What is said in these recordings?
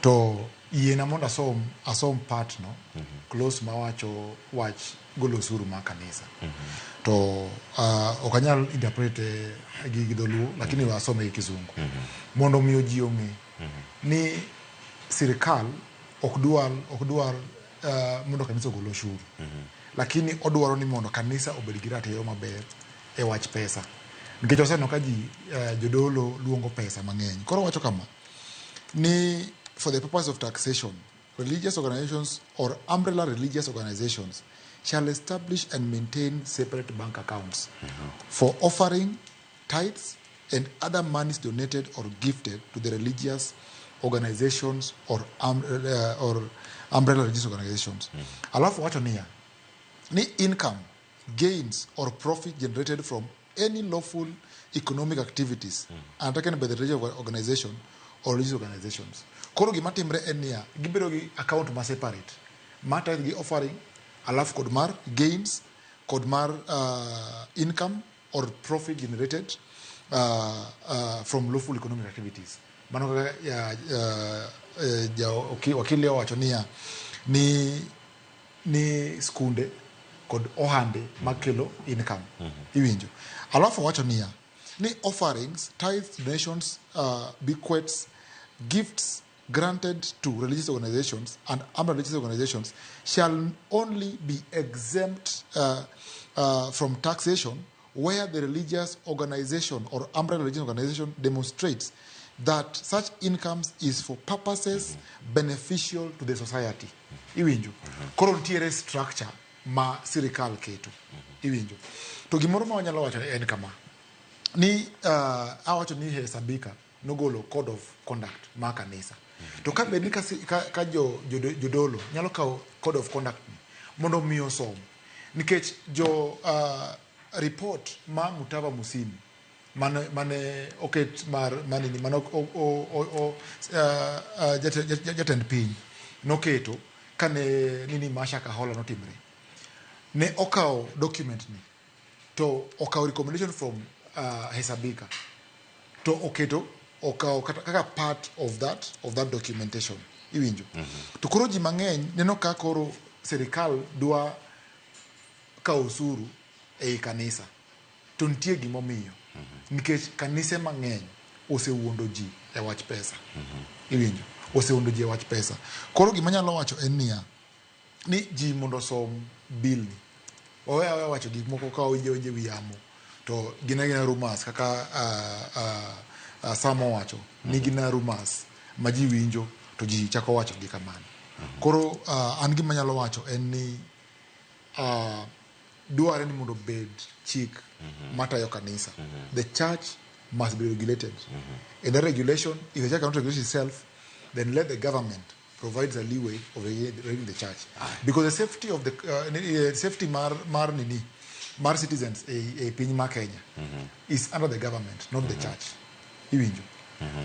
To yiena mondo asom part no clause mawacho wach golo osuru mar kanisa. To ok anyal interpret gi dholuo, lakini we asome gi kizungu mondo omiyo ji ong'e ni sirikal ok dwar mondo kanisa ogol osuru, lakini odwaro ni mondo kanisa obed gi ratiro maber e wach pesa, nikech oseneno ka ji jodolo luongo pesa mang'eny. Koro wacho kama ni, "For the purpose of taxation, religious organizations or umbrella religious organizations shall establish and maintain separate bank accounts for offering, tithes and other monies donated or gifted to the religious organizations or umbrella religious organizations." Alafu wacho niya ni income, gains or profit generated from any lawful economic activities undertaken by the religious organization or religious organizations. Koro gima timre en niya, gibedo gi account ma separate mar tithe gi offering, alafu kod mar gains kod mar income or profit generated from lawful economic activities. Mano kaka ja wakili owacho niya ni skunde kod ohande makelo income, iwinjo? Alafu owacho niya ni offerings, tithes, donations, bequests, gifts granted to religious organizations and umbrella religious organizations shall only be exempt from taxation where the religious organization or umbrella religious organization demonstrates that such incomes is for purposes beneficial to the society. Iwinjo? Koro nitiere structure ma sirikal keto, iwinjo? To gimoro ma wanyalo wacho en kama ni awacho ni Hesabika nogolo code of conduct ma kanisa, to ka bed ni ka jodolo nyalo kawo code of conduct ni mondo mi osom, nikech jo report ma Mutava Musimi mane oket mar manini mane o jatend piny noketo kane nini ma Shakahola notimre, ne okawo document ni to okawo recommendation from Hesabika to oketo okawo kaka part of that documentation, iwinjo? To koro ji mang'eny neno ka koro sirikal dwa kawo osuru ei kanisa, to nitie gimomiyo, nikech kanise mang'eny osewuondo ji e wach pesa, iwinjo? Osewuondo ji e wach pesa. Koro gima nyalo wacho en niya ni ji mondo osom bill ni, wawe aweya wacho gik moko ka wawinjo awinja e wi yamo to gin agina rumors, kaka Sam owacho ni gin rumors ma ji winjo to ji chako wacho gi kamano. Koro an gima anyalo wacho en ni dwarre ni mondo obed chik matayo kanisa. The church must be regulated, and that regulation, if the church cannot regulate itself, then let the government provides a leeway of regulating the church, because the safety of the safety mar nini mar citizens e piny ma Kenya is under the government, not the church, iwinjo?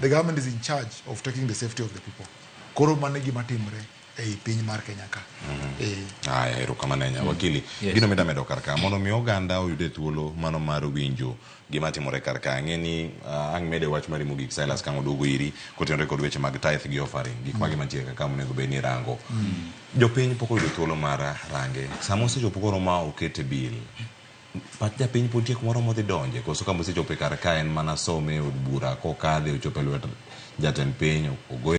The government is in charge of taking the safety of the people. Koro mano e gima timre ei piny mar Kenya ka. Aya, erokamano ahinya, wakili. Yes. Gino mida medo kar ka mondo mi oganda oyude thuolo mano mar winjo gima timore kar ka. Ang'e ni ang' mede wach mari mogik, Silas, ka ang' oduogo iri kotenore kod weche mag tithe gi offering, gik mage mantie kaka monego bed ni rango. Jopiny pok oyudo thuolo mar range. Sama osechopo koro ma okete bill, pach japiny pod nitie kumoro modhi donje koso kama osechopo kar ka en mana some e od bura kokadhe ochopo e lwet jatend piny ogoye.